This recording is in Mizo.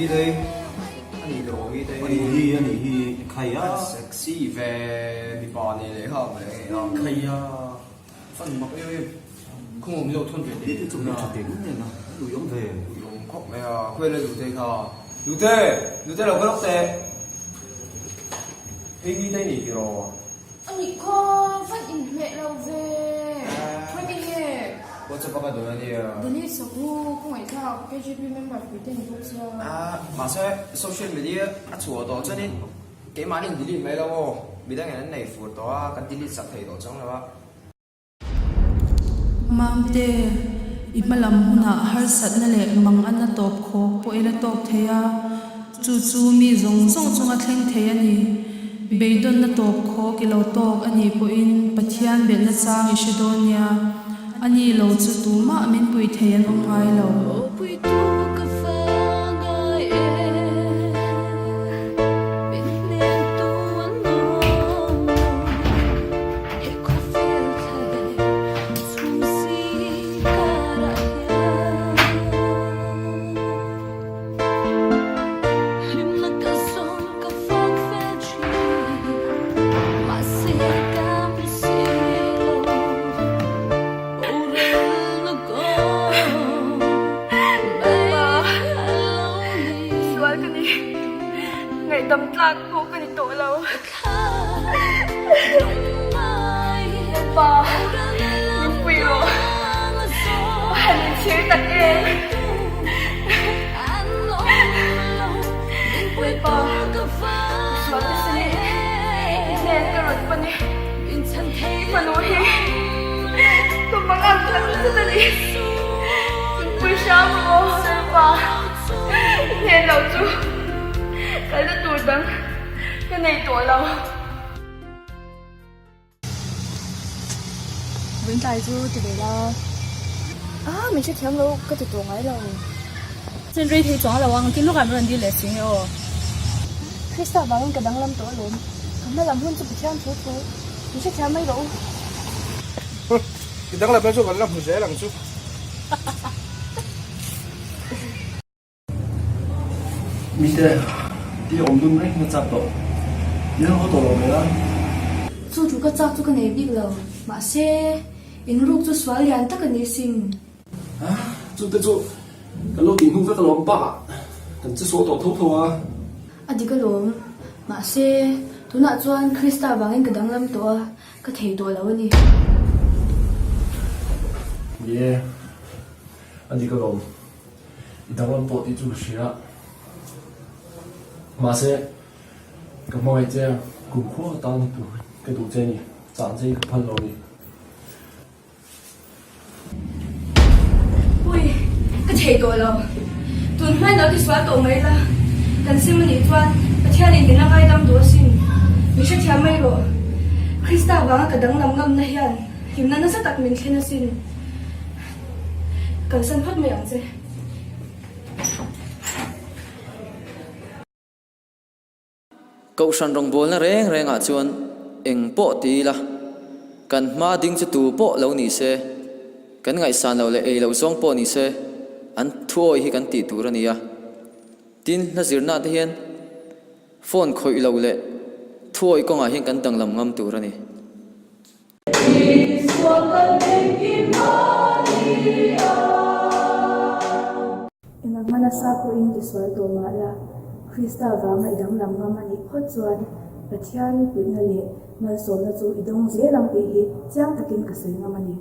Gitei a ni tawh Gitei. A nih hi, a nih hi, khai a. Sexy ve mipa nei leh kha ang leh ngei a. Khai a. Fan mak em em. Khawng awm lo thawn ve teh. Gitei chu hmeltha teh lul nen a, a lui awm ve. Lui awm khawp mai a, khawi la Nutei kha. Nute! Nute lo kal lawk teh. Hei Gitei ni tiraw? A nih kha, fan inhmeh lo ve. Khawi te nge? WhatsApp a ka dawn a nia. Delete sak u, khawngaih thlak KGP member pui te ni bawk sia. Ah, mahse social media a chhuah tawh chuanin keimahni in delete mai lo aw. Midangin an nei fur tawh a, kan delete sak thei tawh chuang lo a. Mamte, i hmalam hunah harsatna leh manganna tawp khawk pawh i la tawk thei a, chu chu mi zawng zawng chunga thleng thei a ni. Beidawnna tawp khawk i lo tawk a nih pawhin Pathian belhna chang i hre dawn nia, a ni lo chu tumah min pui thei an awm ngai lo. Sual ka ni, ngaihdam tlak pawh ka ni tawh lo. Lalpa, min pui rawh. Ka han inchhir tak em. Lalpa, sual ka sin i, i hnen ka rawn pan i, i fanu hi ka mangang tak zet a ni. Min pui hram rawh aw, Lalpa, i hnen lo chu kalna tur dang. Ka nei tawh lo. Vawiin tlai chu ti ve la. Ah, min hrethiam lo ka ti tawh ngai lo. Chuan rei thei chuang lo ang, tin lawkah min rawn dil leh si nge aw. Krista vangin ka danglam tawh alawm. Ka hma lam hun chu Pathian thu thu. Min hrethiam mai rawh u. I danglam na chu kan la hmu zel ang chu. Mite, ti awm dun reng na chak tawh. I lo haw tawh lo mai a. Chu thu ka chak chu ka nei bik lo. Mahse, in ruk chu sual lian tak a ni sin. A, chu te chu kan lo tih hnu vek alawm pa. Kan che sual tawh tho tho a. A dik alawm. Mahse, tunah chuan Krista vangin ka danglam tawh a, ka thei tawh lo a ni. Ni e, a dik alawm. I danglam tawh tih chu ka hria. Mahse, ka hmangaih che a, kumkhua ka tan ni tur ka duh che a ni, chah che hi ka phal lo a ni. Ui, ka thei tawh lo. Tun hmain lo tisual tawh mai la, kan sim a nih chuan Pathianin min la ngaidam duh asin. Min hrethiam mai rawh. Krista vanga ka danglam ngamna hian hlimna nasa tak min thlen asin. Kalsan phawt mai ang che. Kohhran rawngbawlna reng rengah chuan eng pawh ti ila, kan hma ding chu tu pawh lo ni se, kan ngaihsan loh leh ei loh zawng pawh ni se, an thuawi hi kan tih tur a ni a. Tin, hla zirnaah te hian phone khawih lo leh thuawi kawngah hian kan danglam ngam tur a ni. Engah hma nasa pawhin tisual tawh mah la, Krista vanga i danglam ngam a nih phawt chuan Pathian puihna leh malsawmna chu i dawng zel ang tih hi chiang takin ka sawi ngam a ni.